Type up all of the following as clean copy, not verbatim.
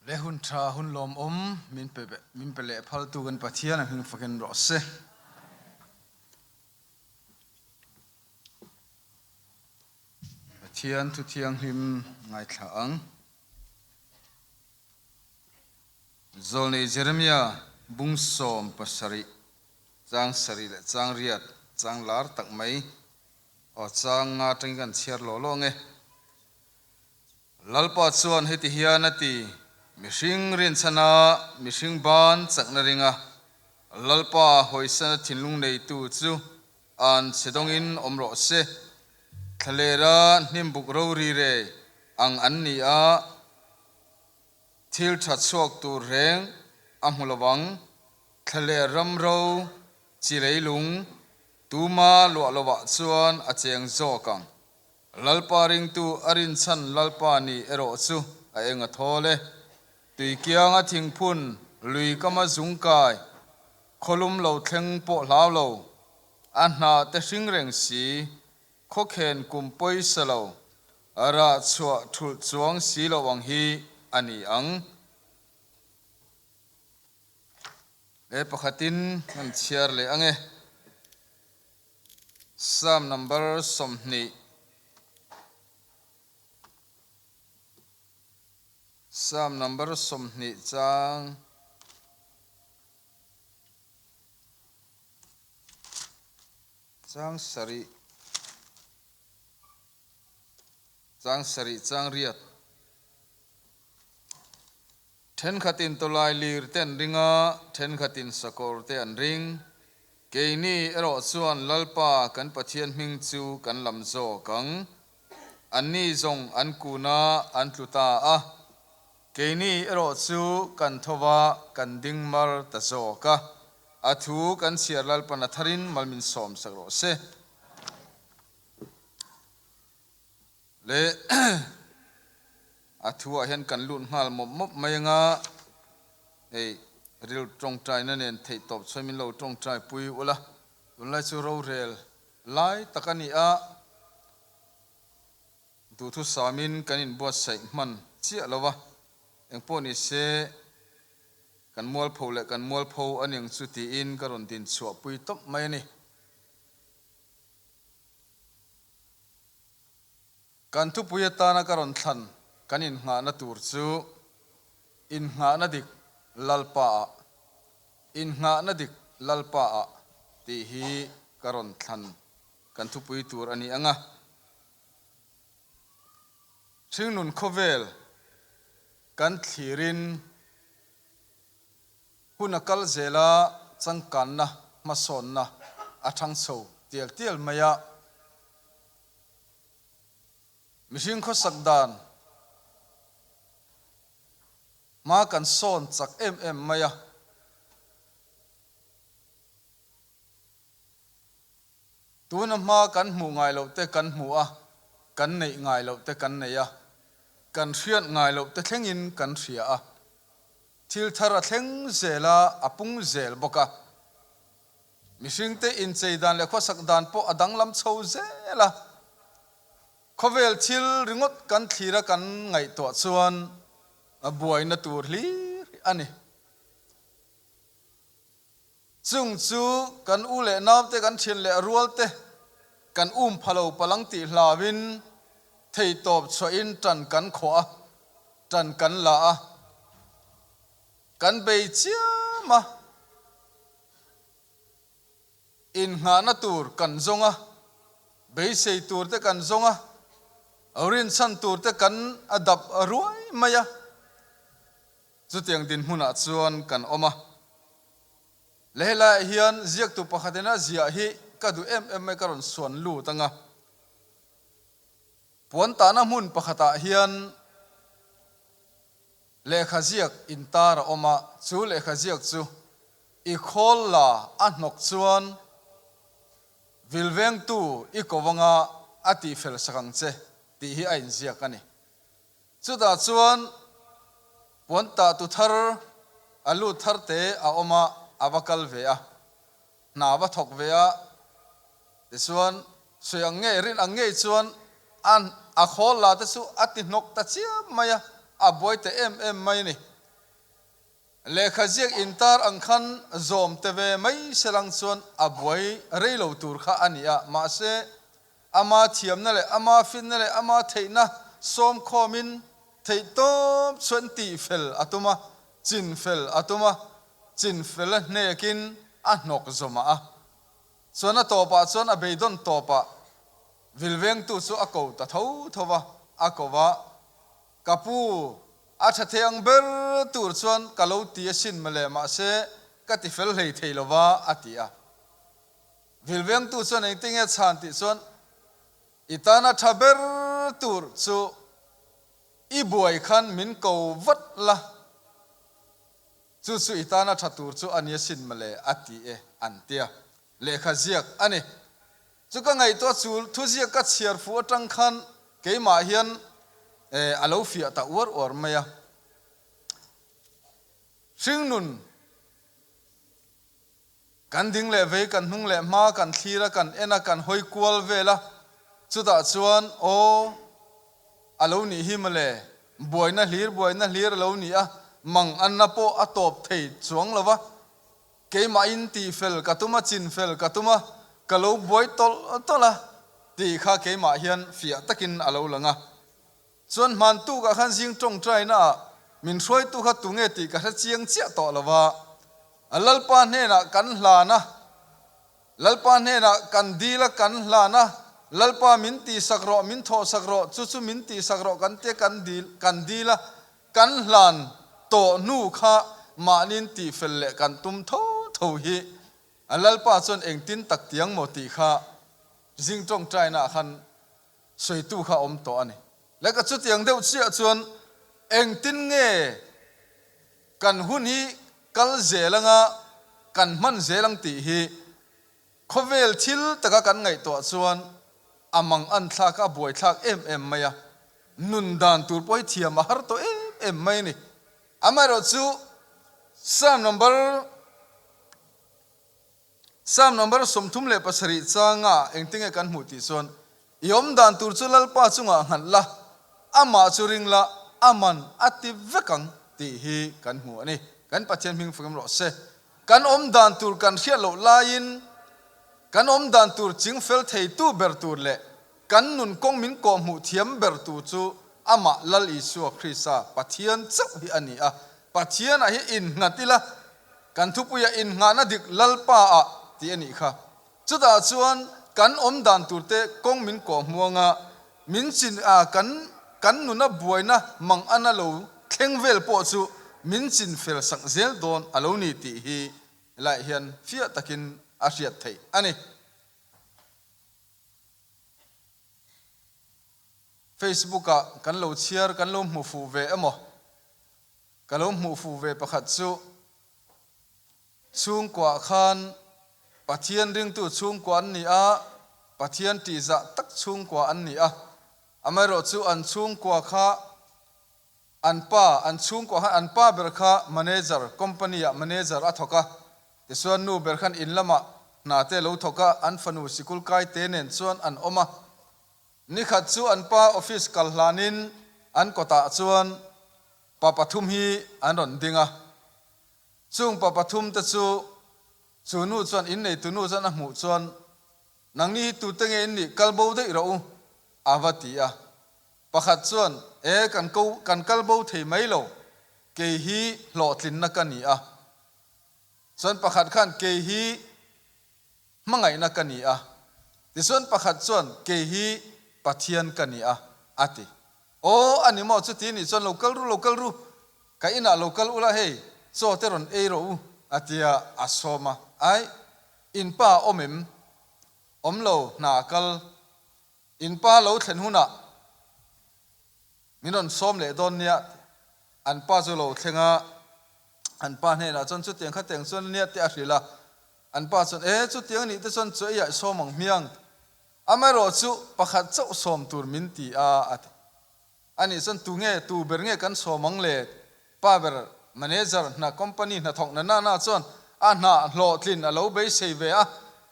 Le hun tha hun lawmawm min pe min pe leh phaltu kan Pathian a hming fakin rawh se. Pathian thu thianghlim ngaithla ang. Zawlnei Jeremia bung 70 chang sarih leh chang riat chang lar tak mai aw chang nga atangin kan chhiar lawh lawh ang e. Lalpa chuan heti hian a ti, Mihring rinchhana mihring ban chakna ringa Lalpa hawisana thinlung neitu chu an chhe dawngin awm rawh se. Thlalera hnimbuk rori rei ang an ni a, thil tha chhuak tur reng a hmu lo ang. Thlaler ram ro chi leilung tuma luah lovah chuan a cheng zawk ang. Lalpa ringtu a rinchhan Lalpa ni erawh chu a eng a thawl e. Tui kianga thingphun, lui kama zungkai, khawlum lo thleng pawh hlau lo, a hnah te hring reng si, khawkhen kum pawisa lo, rah chhuah thulh chuang si lo ang hi a ni ang. He pakhatin an chhiar leh ang e. Psalm number 20. Psalm number 20 chang chang sarih chang sarih chang riat. Thenkhatin tawlai lir te an ring a, thenkhatin sakawr te an ring. Keini erawh chuan Lalpa kan Pathian hming chu kan lam zawk ang. Anni zawng an kun a, an tlu ta a. Keini erawh chu kan tho va, kan ding mar ta zawk a. A thu kan chhiar Lalpan a tharin mal min sawmsak rawh se. Le a thuah hian kan lut nghal mawp mawp mai anga hei ril tawngtaina nen theih tawp chhuai min lo tawngtai pui ula tunlai chu rorel lai tak a ni a, duhthusamin kan inbuatsaih hman chiah lo va, engpawh ni se kan mualpho leh kan mualpho a ning chu tiin ka rawn din chhuah pui tawp mai a ni. Kan thupui atana ka rawn thlan kan innghahna tur chu Innghahna dik Lalpa ah, Innghahna dik Lalpa ah tih hi ka rawn thlan kan thupui tur a ni ang a. Hringnun khawvel kan thlirin Hun a kal zel a, changkanna, hmasawnna a thang chho tial tial mai a. Mihring khawsak dan hma kan sawn chak em em mai a. Tuna hma kan hmuh ngai loh te kan hmu a, kan neih ngai loh te kan nei a, kan hriat ngai loh te thlengin kan hria a. Thil thar a thleng zel a, a pung zel bawk a. Mihringte inchei dan leh khawsak dan pawh a danglam chho zel a. Khawvel thil ringawt kan thlir a kan ngaihtuah chuan a buaina tur hlir a ni. Chung chu kan u leh naute kan thian leh rualte kan um pha lo palang tih hlauin theitawp chhuahin tan kan khawh a, tan kan la a, kan bei chiam a, innghahna tur kan zawng a, beisei tur te kan zawng a, rinchhan tur te kan a dap ruai mai a. Chutiang dinhmunah chuan kan awm a. Lehlaiah hian ziaktu pakhatin a ziah hi ka duh em em mai ka rawn suan lut ang a. Puan tahna hmun pakhatah hian lehkha ziak intar a awm a, chu lehkha ziak chu i khawl la a hnawk chuan vilvengtu i ko anga a tihfel sak ang che tih hi a inziak a ni. Chutah chuan puan tah tu thar a lut thar te a awm a, a va kal ve a, hna a va thawk ve a, tichuan sawi ang ngei, rin ang ngei chuan a a khawl la te chu a ti hnawk ta chiam mai a, a buai ta em em mai a ni. Lehkha ziak intar ang khan zawm te ve mai selang chuan a buai rei lo tur kha a ni a, mahse ama thiamna leh ama finna leh ama theihna sawm khawmin theihtawp chuan tihfel a tum a, chinfel a tum a, chinfel a hnekin a hnawk zawmah a. Chuan a tawpah chuan a beidawn tawpah vilvengtu chu a ko ta tho tho va, a ko va, Ka pu, a tha thei ang ber tur chuan ka lo ti asin mawle, mahse ka ti fel hlei thei lo va, a ti a. Vilvengtu chuan engtinge chhan tih chuan, I tana tha ber tur chu i buai khan min ko vat la, chu chu i tana tha tur chu a ni asin mawle, a ti e, an ti a. Lehkha ziak a ni. Chu ka ngaihtuah chu thuziak ka chhiar fuh atang khan keimah hian a lo fiah ta uar uar mai a. Hringnun kan ding leh vei, kan hnung leh hma, kan thlir a, kan en a, kan hawi kual vel a, chutah chuan aw a lo nih hi mawle, buaina hlir buaina hlir a lo ni a, mang anna pawh a tawp thei chuang lo va. Keimahin tihfel ka tum a, chinfel ka tum a, ka lo buai tawlh tawlh a tih kha keimah hian fiah takin a lo lang a. Chuan hmantukah khan zing tawngtaina ah min hruaitu kha tunge tih ka hre chiang chiah tawh lo va, Lalpa hnenah kan hlan a, Lalpa hnenah kan dil a kan hlan a, Lalpa min tihsak rawh, min thawhsak rawh, chu chu min tihsak rawh kan tia kan dil kan dil a, Kan hlan tawh hnu kha mahniin tihfel leh kan tum tho tho hi a Lalpa chuan engtin tak tiang maw tih kha zing tawngtaina ah khan sawitu kha awm tawh a ni. Leka chutiang deuh chiah chuan engtin nge kan hun hi kal zel anga kan hman zel ang tih hi Khawvel thil taka kan ngaihtuah chuan a mang an thlak a, a buaithlak em em mai a, nun dan tur pawh hi thiam a har tawh em em mai a ni. Amaherawhchu Psalm number Psalm number 37 changa engtinge kan hmuh tih chuan, I awm dan tur chu Lalpa chungah nghalh la, amah chu ring la, a man a ti vek ang tih hi kan hmu a ni. Kan Pathian hming fak em rawh se. Kan awm dan tur kan hriat loh laiin kan awm dan tur ching fel theitu ber tur leh kan nun kawng min kawhhmuh thiam ber tu chu amah Lal Isua Krista Pathian chauh hi a ni a. Pathianah hi innghat ila, kan thupuiah innghahna dik Lalpa ah tih a nih kha. Chutah chuan kan awm dan turte kawng min kawh hmuang a, min chin a kan kan nuna buaina mang ana lo thleng vel pawh chu min chin fel sak zel dawn a lo ni tih hi helaiah hian fiah takin a hriat theih a ni. Facebook ah kan lo chhiar kan lo hmu fuh ve emaw ka lo hmuh fuh ve pakhat chu, Chhungkuah khan Pathian ringtu chhungkua an ni a, Pathian tihzah tak chhungkua an ni a. Amaherawhchu an chhungkua kha an pa, an chhungkua khan an pa ber kha manager, company ah manager a thawk a. Tichuan nu ber khan in lamah hna te lo thawk a, an fanu sikul kai te nen chuan an awm a. Nikhat chu an pa office kal hlanin an kawtah chuan pa pathum hi an rawn ding a. Chung pa pathum te chu, chu nu chuan inneitu nu chuan a hmuh chuan, Nangni hi tute nge in nih, kal bo daih rawh u, a va ti a. Pakhat chuan, E, kan ko, kan kal bo thei mai lo, kei hi hlawhtlinna ka ni a. Chuan pakhat khan, Kei hi hmangaihna ka ni a. Tichuan pakhat chuan, Kei hi Pathian ka ni a, a ti. Aw, a ni maw? Chuti nih chuan lo kal ru, lo kal ru, ka inah lo kal ula hei, chaw te rawn ei rawh u, a ti a, a sawm a. Ai, in pa a awm em? Awm lo, hna a kal. In pa lo thlen hunah min rawn sawm leh dawn nia, an pa chu lo thleng a, an pa hnenah chuan chutiang khatiang chuan nia te a hrilh a, an pa chuan, E, chutiang anih te chuan chu eiah i sawm ang hmiang, amaherawh chu pakhat chauh sawm tur min ti a, a ti. Anih chuan tu nge, tu ber nge kan sawm ang le? Pa ber manager hna company hnathawk na nana chuan a hna hlawhtlin a lo beisei ve a,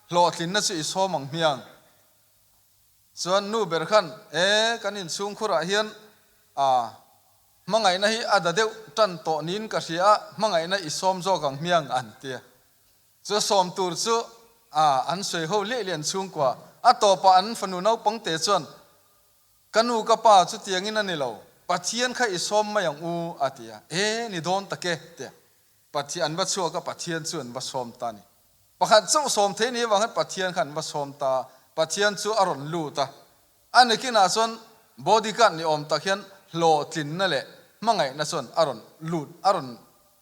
hlawhtlinna chu i sawm ang hmiang. Chuan nu ber khan, E, kan inchhungkhurah hian a. Hmangaihna hi a da deuh tan tawh niin ka hria a, hmangaihna i sawm zawk ang hmiang an tia. Chu sawm tur chu a an sawi ho liah lian chhungkua. A tawpah an fanu naupangte chuan, Ka nu ka pa chutiangin a ni lo, Pathian kha i sawm mai ang u a ti a. E, ni dawn tak e tia. Pathian an va chhuak a, Pathian chu an va sawm ta a ni. Pakhat chauh sawm thei ni avang hian Pathian kha an va sawm ta a, Pathian chu a rawn lut a. A nikinah chuan bodyguard ni awm tak hian hlawhtlinna leh hmangaihna chuan a rawn lut, a rawn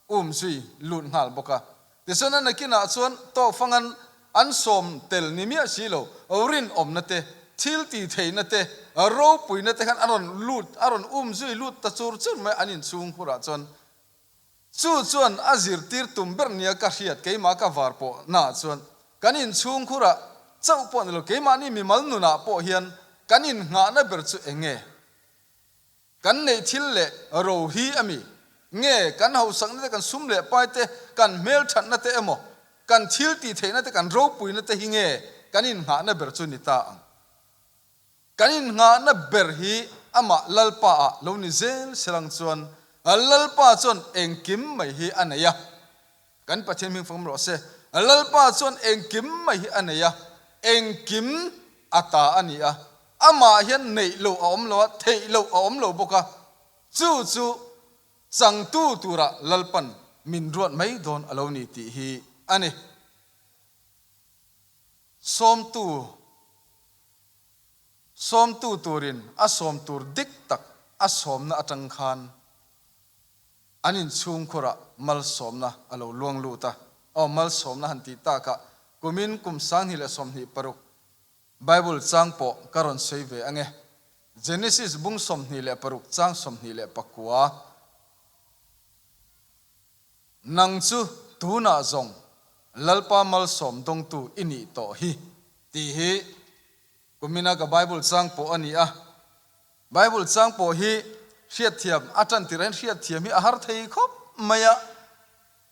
um zui lut nghal bawk a. Tichuan a nakinah chuan tawkfangan an sawm tel ni miah si lo, rinawmna te, thil tih theihna te, ropuina te khan a rawn lut, a rawn um zui lut ta chur chur mai an inchhung khurah chuan. Chu chuan a zirtir tum ber nia ka hriat keimah ka var pawh naah chuan kan inchhung khurah chauh pawh ni lo, keimahni mimal nunah pawh hian kan innghahna ber chu eng nge? Kan neih thil leh ro hi a mi? Nge kan hausakna te, kan sum leh pai te, kan hmelthatna te emaw, kan thil tih theihna te, kan ropuina te hi nge kan innghahna ber chu ni ta ang? Kan innghahna ber hi amah Lalpa ah lo ni zel selang chuan Lalpa chuan engkim mai hi a nei a. Kan Pathian hming fawm rawh se. Lalpa chuan engkim mai hi a nei a, engkim a ta a ni a. Amah hian neih loh a awm lo a, theih loh a awm lo bawk a. Chu chu changtu tura Lalpan min ruat mai dawn a lo ni tih hi a ni. Sawmtu Sawmtu turin a sawm tur dik tak a sawmna atang khan an inchhungkhurah malsawmna a lo luang lut a. Aw, malsawmna han tih takah kumin kum 2026 Bible chang pawh ka rawn sawi ve ange. Genesis bung 26 chang 29. Nang chu tunah zawng Lalpa malsawm dawngtu i nih tawh hi tih hi kumina ka Bible chang pawh a ni a. Bible chang pawh hi hriatthiam a tan tirh hian hriatthiam hi a har thei khawp mai a.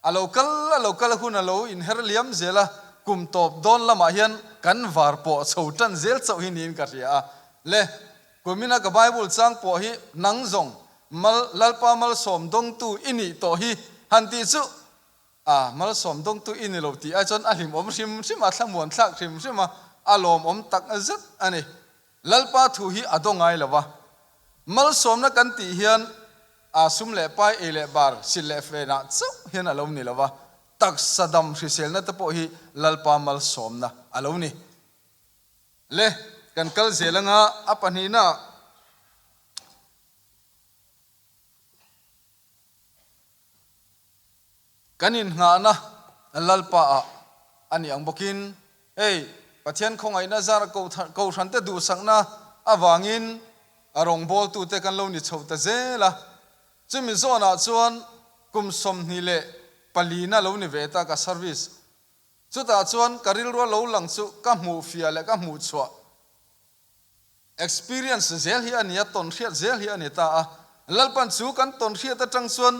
A lo kal a lo kal hun a lo inher liam zel a, kum tawp dawn lamah hian kan var pawh chho tan zel chauh hi niin ka hria a. Le, kumina ka Bible chang pawh hi nang zawng mal Lalpa malsawm dawngtu i nih tawh hi han tih chu a malsawm dawngtu i ni lo tih ai chuan a hlimawm hrim hrim a, thlamuan thlak hrim hrim a, a lawmawm tak zet a ni. Lalpa thu hi a daw ngai lo a, malsawmna kan tih hian a sum leh pai ei leh bar sil leh fenah chauh hian a lo ni lo a, taksa dam hriselna te pawh hi Lalpa malsawmna a lo ni. Le, kan kal zel anga a pahnihna ah. Kan innghahna Lalpa ah a nih ang bawkin, hei Pathian khawngaihna zar Kohhrante duhsakna avangin a rawngbawltute kan lo ni chho ta zel a. Chumi zawnah chuan kum 24 na lo ni ve ta ka service. Chutah chuan ka rilrua lo lang chu ka hmuh fiah leh ka hmuh chhuah Experience zel hi a ni a, tawnhriat zel hi a ni ta a. Lalpan chu kan tawnhriat atang chuan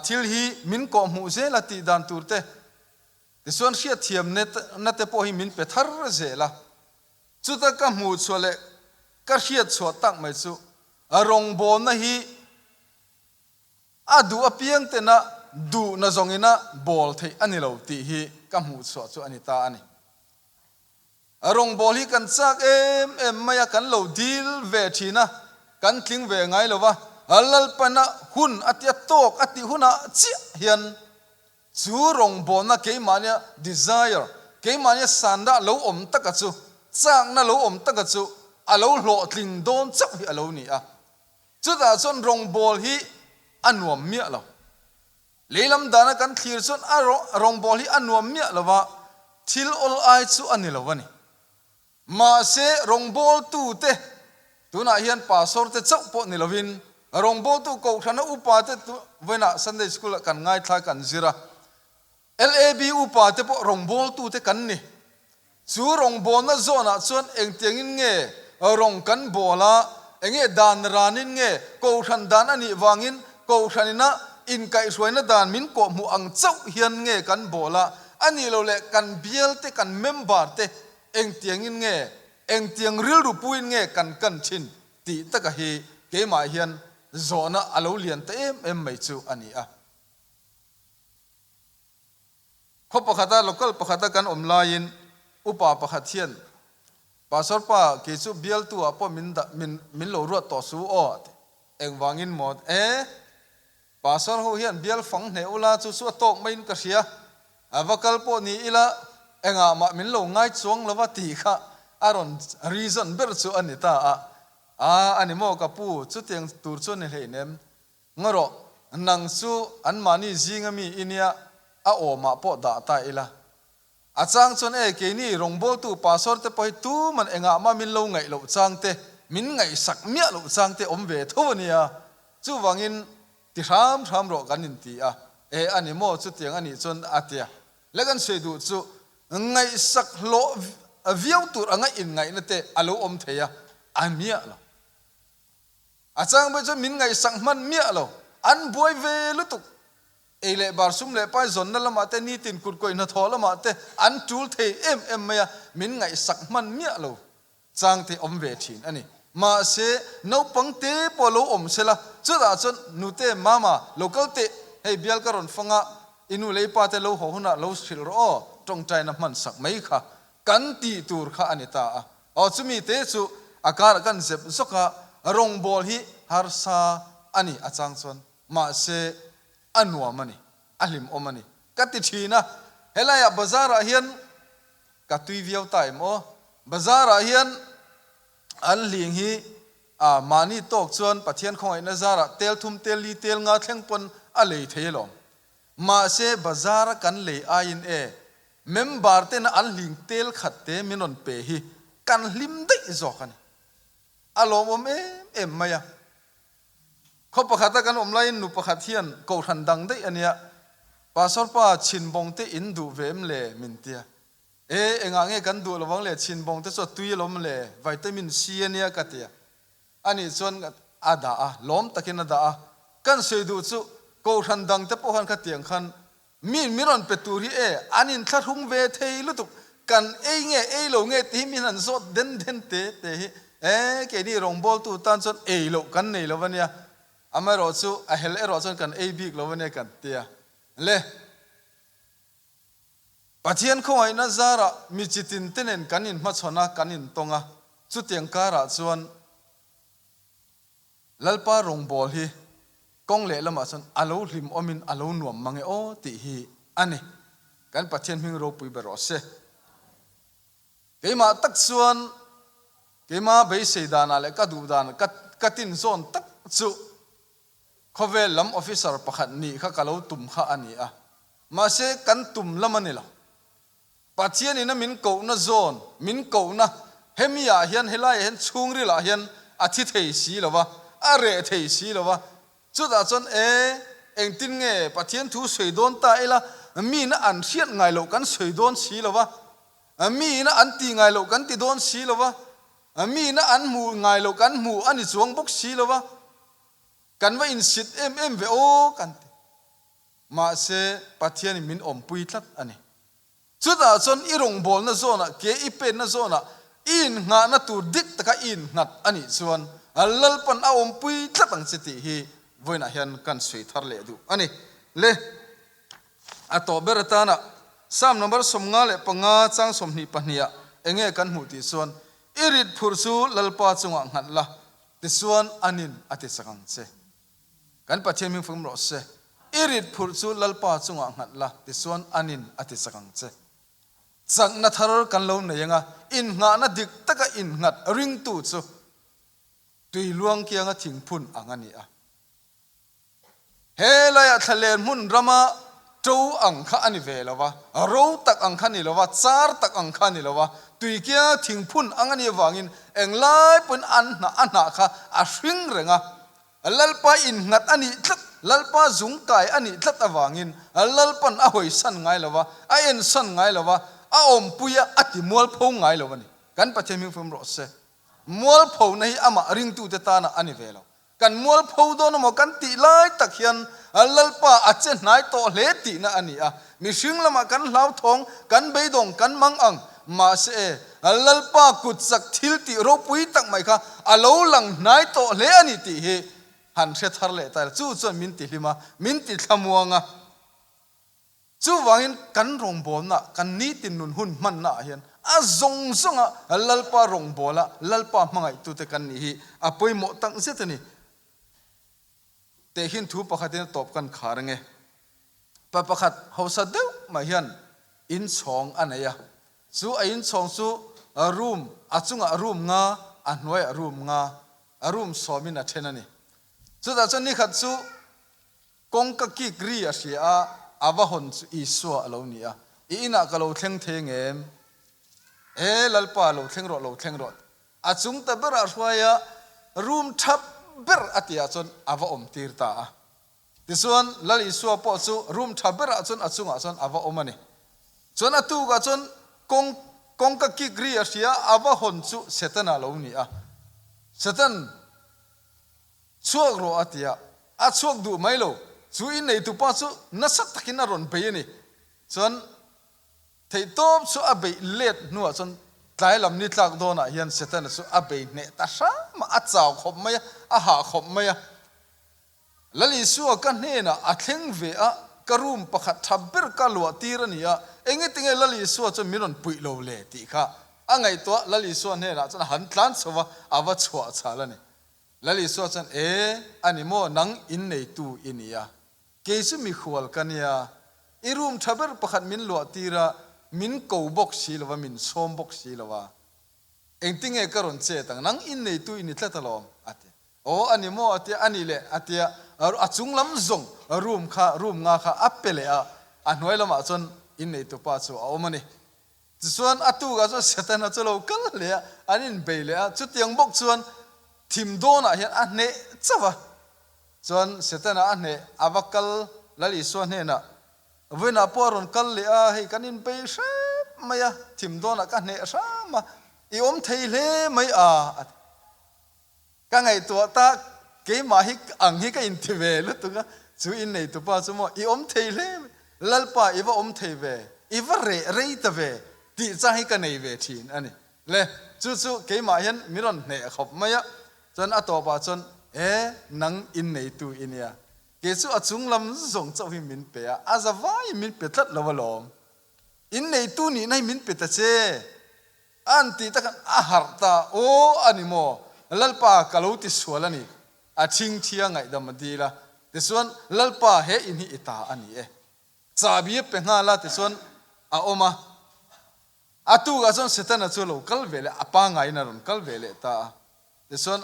thil hi min kawhhmuh zel a tih dan tur te, tichuan hriatthiam na te pawh hi min pe thar zel a. Chuta ka hmuh chhuah leh ka hriat chhuah tak mai chu rawngbawlna hi a duh apiang tena duhna zawngina bawl theih a ni lo tih hi ka hmuh chhuah chu a ni ta a ni. Rawngbâwl hi kan châk êm êm mai a, kan lo dîl ve ṭhîn a, kan tling ve ngai lo va. Lalpana hun a tia tâwk a tih hunah chiah hian chu rawngbâwlna keimahnia desire, keimahnia sânna lo awm taka chu, châkna lo awm taka chu a lo hlawhtling dâwn chauh hi a lo ni a. Chutah chuan rawngbâwl hi a nuam miah lo. Leilam dana kan thlir chuan a rawngbâwl hi a nuam miah lo va, thil awl ai chu a ni lo a ni. Mahse, rawngbâwltute, tunah hian pastor-te chauh pawh ni lovin, rawngbâwltu kohhrana upate vawiinah Sunday School-ah kan ngaithla kan zir a, LAB upate pawh rawngbâwltute kan ni. Chu rawngbâwlna zawnah chuan engtiangin nge rawng kan bâwl a, enge dan ranin nge kohhran dan a nih vangin kohhranina inkaihhruaina dan min kawhhmuh ang chauh hian nge kan bâwl a, a nih loh leh kan bialte, kan member te engtiangin nge, engtiang rilru puiin nge kan kan thin tih taka hi keimah hian. Zawhna a lo lian ta em em mai chu a ni a. Khaw pakhata local pakhata kan awm laiin upa pakhat hian, Pastor pa, kei chu bialtu ah pawh min dah min min lo ruat tawh su aw a ti. Engvangin maw? E, Pastor ho hian bial fang hneh ula chu chu a tawk maiin ka hria. A va kal pawh ni ila engah mah min lo ngai chuang lo va tih kha a rawn reason ber chu a ni ta a. A, a ni maw ka pu, chutiang tur chu a ni hleinem. Ngaw rawh, nang chu anmahni zinga mi i nia, a awmah pawh dah ta ila. A chang chuan e, keini rawngbawltu pastor te pawh hi tuman engah mah min lo ngaih loh chang te, min ngaihsak miah loh chang te awm ve tho a nia. Chuvangin ti hram hram rawh kan inti a, e a ni maw chutiang a nih chuan a tia. Le kan sawi duh chu ngaihsak hlawh viau tur anga inngaihna te a lo awm thei a, a miah lo. A chang pawh chuan min ngaihsak hman miah lo. An buai ve lutuk. Ei leh bar sum leh pai zawnna lamah te, nitin kutkawih hnathawh lamah te an tul thei em em mai a, min ngaihsak hman miah lo chang te awm ve thin a ni. Mahse, naupang te pawh a lo awm sela, chutah chuan nute, mama, lo kal teh, hei bial ka rawn fang a, i nu leh i pa te lo haw hunah lo hrilh rawh aw, tawngtaina hman sak mai kha kan tih tur kha a ni ta a. Aw chumi te chu a karah kan zep zawk a, rawngbawl hi harsa a ni a chang chuan, mahse a nuam a ni, a hlimawm a ni ka ti thin a. Helaiah bazar ah hian ka tui viau ta em aw, bazar ah hian an hling hi a mahni tawk chuan Pathian khawngaihna zarah tel thum tel li tel nga thleng pawn a lei thei alawm. Mahse bazar a kan lei aiin e, member tena an hling tel khat te min rawn pe hi kan hlim daih zawk a ni. A lawmawm em em mai a. Khaw pakhata kan awm laiin nu pakhat hian kohhran dang daih a nia, Pastor pa chhinbawng te in duh ve em le? min tia. E, engah nge kan duh lovang le, chhinbawng te chu a tui alawm le, vitamin C a nia ka tia. Anih chuan a dah a, lawm takin a dah a. Kan sawi duh chu Kohhran dang te pawh khan khatiang khan mi min rawn pe tur hi e, an inthlahrung ve thei lutuk, kan ei nge ei lo nge tih hi min han zawt den den te te hi e, keini rawngbawltu tan chuan ei loh kan nei lo a nia, amaherawh chu a hel erawh chuan kan ei bik lo a nia kan tia le. Pathian khawngaihna zarah mi chitin te nen kan inhmachhawn a, kan intawng a, chutiang karah chuan Lalpa rawngbâwl hi kawng lehlamah chuan a lo hlimawmin a lo nuam mang e aw tih hi a ni. Kan Pathian hming ropui ber rawh se. Keimah tak chuan keima beisei danah leh ka duh danah ka ka tinzawn tak chu Khawvel lam officer pakhat nih kha ka lo tum kha a ni a, mahse kan tum lam a ni lo. Pathianin a min kohna zawn, min kohna hemi ah hian, helaiah hian chhungril ah hian a thi thei si lo va, a reh thei si lo va. Chutah chuan e, engtin nge Pathian thu sawi dawn ta ila, miin a an hriat ngai loh kan sawi dawn si lo va, miin a an tih ngai loh kan ti dawn si lo va, miin a an hmuh ngai loh kan hmuh a ni chuang bawk si lo va. Kan va insit em em ve aw kan ti. Mahse, Pathianin min awmpui tlat a ni. Chutah chuan i rawngbawlna zawnah, ke i penna zawnah, i innghahna tur dik taka i innghat a nih chuan Lalpan a awmpui tlat ang che tih hi vawiinah hian kan sawi thar leh duh a ni. Le, a tawh ber atana Psalm number 55 chang 22 ah enge kan hmuh tih chuan, I rit phurh chu Lalpa chungah nghat la, Tichuan anin a ti chak ang che. Kan Pathian hming fum rawh se. I rit phurh chu Lalpa chungah nghat la, tichuan anin a ti chak ang che. Chakna thar kan lo nei anga innghahna dik taka innghat ringtu chu tui luang kianga thingphun ang a ni a. He laiah thlalen hmun rama to ang kha a ni ve lo va, ro tak ang kha a ni lo va, char tak ang kha a ni lo va, tuikia thingphun ang a nih avangin englai pawhin an hnah a hnah kha a hring reng a. Lalpa innghat a nih tlat, Lalpa zungkai a nih tlat avangin Lalpan a hawisan ngai lo va, a ensan ngai lo va, a awmpui a, a ti mualpho ngai lo a ni. Kan Pathian hming fum rawh se. Mualphona hi amah ringtute tana a ni ve lo. Kan mualpho dawn emaw kan tih lai tak hian Lalpa a che hnai tawh hle tihna a ni a. Mihring lamah kan hlauthawng, kan beidawng, kan mang ang. Mahse e, Lalpa kut chak thil tih ropui tak mai kha a lo lang hnai tawh hle a ni tih hi. han hre thar leh ta ila, chu chuan min ti hlim a, min ti thlamuang a. Chuvangin kan rawngbawlna, kan nitin nun hun hmanna ah hian a zawng zawnga Lalpa rawngbawla Lalpa hmangaihtute kan nih hi a pawimawh tak zet a ni. Tehkhin thu pakhatin a tawp kan khar ange. Pa pakhat hausa deuh mai hian inchhawng a nei a, chu a inchhawng chu room a chungah room nga, a hnuaiah room nga, a room sawmin a then a ni. Chutah chuan nikhat chu Kawngka kik ri a hria a, a va hawn chu Isua a lo ni a, I inah ka lo thleng thei ngem? E, Lalpa, lo thleng rawh, lo thleng rawh. A chung ta berah hruai a, room tha ber a tihah chuan a va awm tir ta a. Tichuan, Lal Isua pawh chu room tha berah chuan a chungah chuan a va awm a ni. Chuan a tukah chuan kawng kawngka kik ri a hria a, a va hawn chu Setana a lo ni a. Setan. Chhuak rawh a ti a, a chhuak duh mai lo. Chu inneitupa chu nasa takin a rawn bei a ni. Chuan theihtawp chu a beih let hnuah chuan tlai lam ni tlak dawnah hian Setana chu a bei hneh ta hram a, a chau khawp mai a, a hah khawp mai a. Lal Isua ka hnenah a thleng ve a, ka room pakhat tha ber ka luah tir a ni a, engetinge Lal Isua chuan min rawn puih lo le tih kha a ngaihtuah Lal Isua hnenah chuan a han tlan chho va, a va chhuah chhal a ni. Lal Isua chuan, E, a ni maw, nang inneitu i ni a, kei chu mikhual ka nia, i room tha ber pakhat min luah tir a, min ko bawk si lo va, min sawm bawk si lo va, engtinge ka rawn chet ang, nang inneitu i ni tlat alawm, a ti. Aw, a ni maw, a ti a, a nih leh, a ti a, a chung lam zawng room kha, room nga kha a pe leh a, a hnuai lamah chuan inneitupa chu a awm a ni. Tichuan, a tukah chuan Setana chu a lo kal hle a, an inbei leh a. Chutiang bawk chuan thim dawnah hian a hneh chauh a. Chuan Setana a hneh a va kal Lal Isua hnenah, Vawiinah pawh a rawn kal leh a, hei kan inbei hrep mai a, thim dawnah ka hneh hram a, i awm thei hle mai a, a ti. Ka ngaihtuah ta, keimah hi ang hi ka inti ve lutuk a, chu inneitupa chu maw i awm thei hle mai, Lalpa i va awm thei ve, i va reh rei ta ve tih chang hi ka nei ve thin a ni. Le, chu chu keimah hian min rawn hneh khawp mai a, chuan a tawpah chuan, E, nang inneitu i nia, kei chu a chung lam zawng chauh hi min pe a, a za vaiin min pe tlat lo alawm, inneitu nihna hi min pe ta che. An tih tak a harh ta, Aw a ni maw? Lalpa ka lo ti sual a ni. A thingthia ngaihdam a dil a, tichuan Lalpa he in hi i ta a ni e. Chahbi a pe nghal a, tichuan a awm a. A tukah chuan Setana chu a lo kal ve leh, a pangaiin a rawn kal ve leh ta a. Tichuan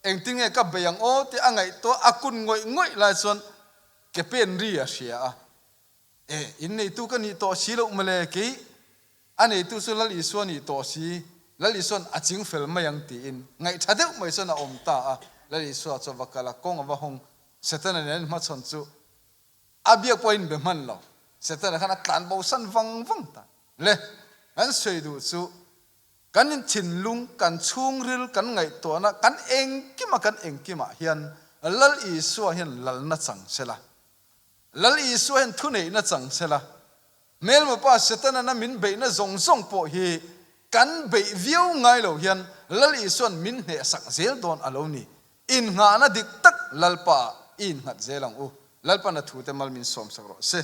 engtin nge ka bei ang aw tih a ngaihtuah a kun ngawih ngawih lai chuan ke pen ri a hria a. E, inneitu ka nih tawh si loh mawle, kei a neitu chu Lal Isua nih tawh si, Lal Isua'n a ching fel mai ang tiin ngaihtha deuh mai chuan a awm ta a. Lal Isua chu a va kal a, kawng a va hawng. Setana nen an inhmachhawn chu a biak pawh a inbe hman lo. Setana khan a tlan bo san vang vang ta. Le, kan sawi duh chu kan inthinlung, kan chhungril, kan ngaihtuahna, kan engkima kan engkimah hian Lal Isua hian lalna chang sela. Lal Isua hian thuneihna chang se la, hmelmapa Setana-na min beihna zawng zawng pawh hi kan beih viau ngai lo hian Lal Isua'n min hnehsak zel dawn a lo ni. Innghahna dik tak Lalpa-ah i innghat zel ang u. Lalpa'n a thute mal min sawmsak rawh se.